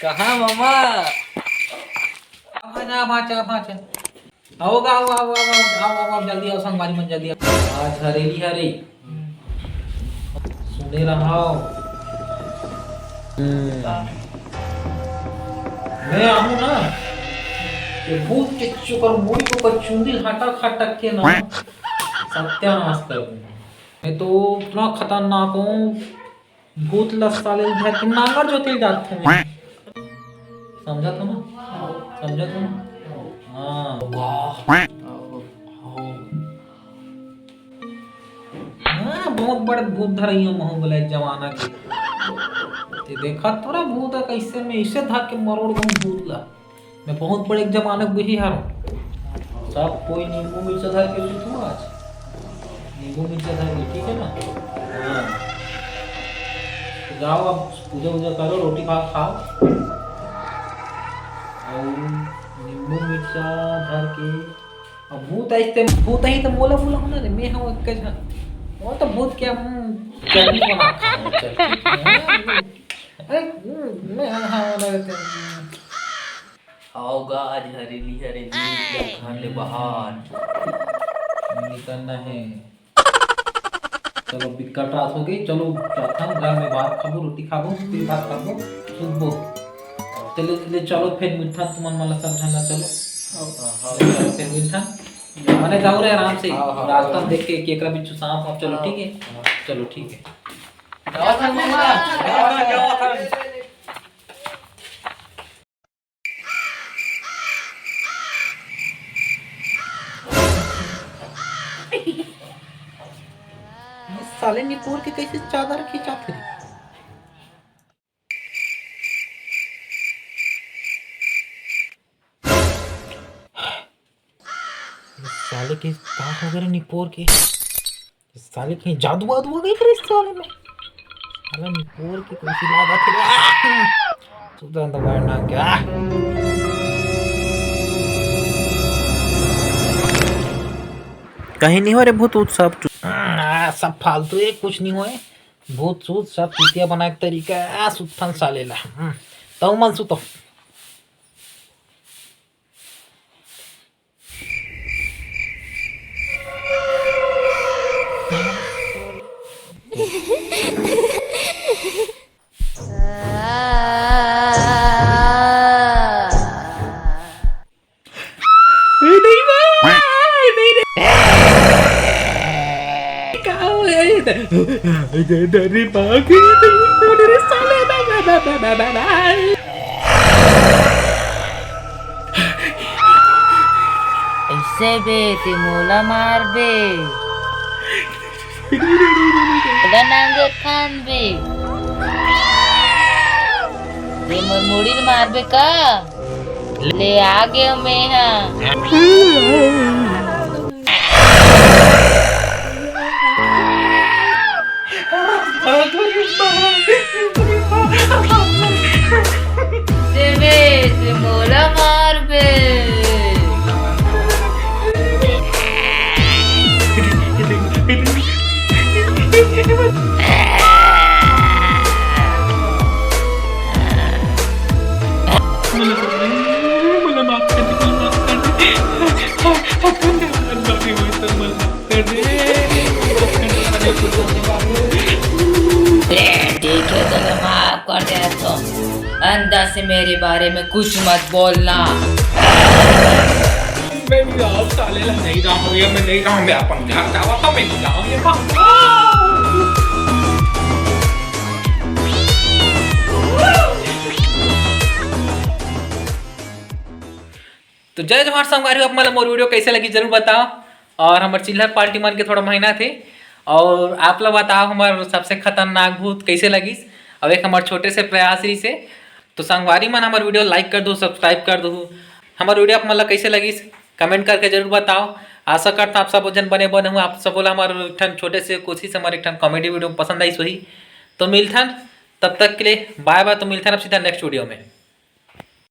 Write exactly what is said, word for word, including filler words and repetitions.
कहाँ मामा? आ भांचा, आ भांचा, आ भांचा। आओ गा, आओ, आओ, आओ, आओ, आओ, आओ, आओ, जल्दी आओ, संगवारी मन, जल्दी आओ। आज हरेली हरे। सुने रहो। हम्म। मैं आहूँ ना, ये भूत के चुकर मुड़ी के ऊपर चुंदी हटक हटक के ना, सत्यानाश कर दूँ। मैं तो इतना खतरनाक हूँ, भूत ल साले ल धर के नांगर जोते ल जात हूँ मैं। समझत हो ना? समझत हो ना? हाँ। हाँ, बहुत बड़े भूत धरइया महूँ बोला एक जमाना के। ते देखत तोरा भूत ह कइसे, मैं इसे धर के मरोड़ दूँ भूत ला। मैं बहुत बड़े एक जमाना के बुढ़ी हरौं। सब कोई नींबू मिर्चा धर के सुतू आज। नींबू मिर्चा धर के, ठीक है ना? हाँ। तो जाओ, अब पूजा वूजा करो, रोटी भात खाओ। और नींबू मिर्चा धर के, अब भूत आइस ते, भूत आही तो मोला बुलाओ ना रे, मैं हूँ एक झन। वो तो भूत क्या, हम्म, चटनी बना खाओ, चटनी। अरे, हम्म, मैं हाँ, हाँ, वाला रहते हैं। आओ गा, आज हरेली हरे, निकल घर ले बाहर। निकलना है। चलो, बिकट रात हो गई, चलो, जाथन घर में भात खाबो, रोटी खाबो, फिर भात खाबो, सुतबो। चलो, ले चलो, फिर मिलथन तुमन मन ला सब झन ला, चलो। हाँ, हाँ। चलो, फिर मिलथन। माने जाओ रे आराम से, हाँ, हाँ, रास्ता में देख के केकरा बिच्छू सांप वाप, चलो, हाँ। ठीक है? हाँ। चलो, ठीक है। ये साले निपोर के कैसे चादर खींचात हे? ये साले के का हो गए रे निपोर के? साले कहीं जादू वादू हो गई फिर इस साले में। साला निपोर की कोई सी लागत है। सुधर तो बैठना क्या? कहीं नहीं हो रे भूत उत्सव। आ, सब फालतू है, कुछ नहीं होए। भूत सूत सब चूतिया बनाए के तरीका है। आ, सुत्थन साले ला। हम्म, तऊ मन सुतो। ऐसे बे ते मोला मार बे। ओला नांगर खान बे। ते मोर मुड़ी ल मारबे का? ले आ गयो मैं हा। देवे, ते मोला मारबे। मोला माफ कर दे, मोला माफ कर दे। ठीक है, तो मैं माफ कर देता हूँ। अंदर से मेरे बारे में कुछ मत बोलना। मैं नहीं रहा, साले ला नहीं रहा हूँ, ये मैं नहीं रहा हूँ, मैं अपन घर जावा तो मैं नहीं रहा हूँ, ये बात। तो जय जोहार संगवारी हो, आप मन ला मोर video कैसे लगी जरूर बताओ। और हमर चिल्हर पार्टी मन के थोड़ा महीना थे, और आप ला बताओ हमर सबसे खतरनाक भूत कैसे लगिस। अब एक हमर छोटे से प्रयास रही से, तो संगवारी मन हमर video like कर दो, subscribe कर दो। हमर video आप मन ला कैसे लगिस comment करके जरूर बताओ। आशा करता आप सब जन बने बने हुए, आप सब ला हमर एक ठन छोटे से कोशिश, हमर एक ठन comedy video पसंद आइस होही। तो मिलथन, तब तक के लिए bye bye। तो मिलथन अब सीधा next video में।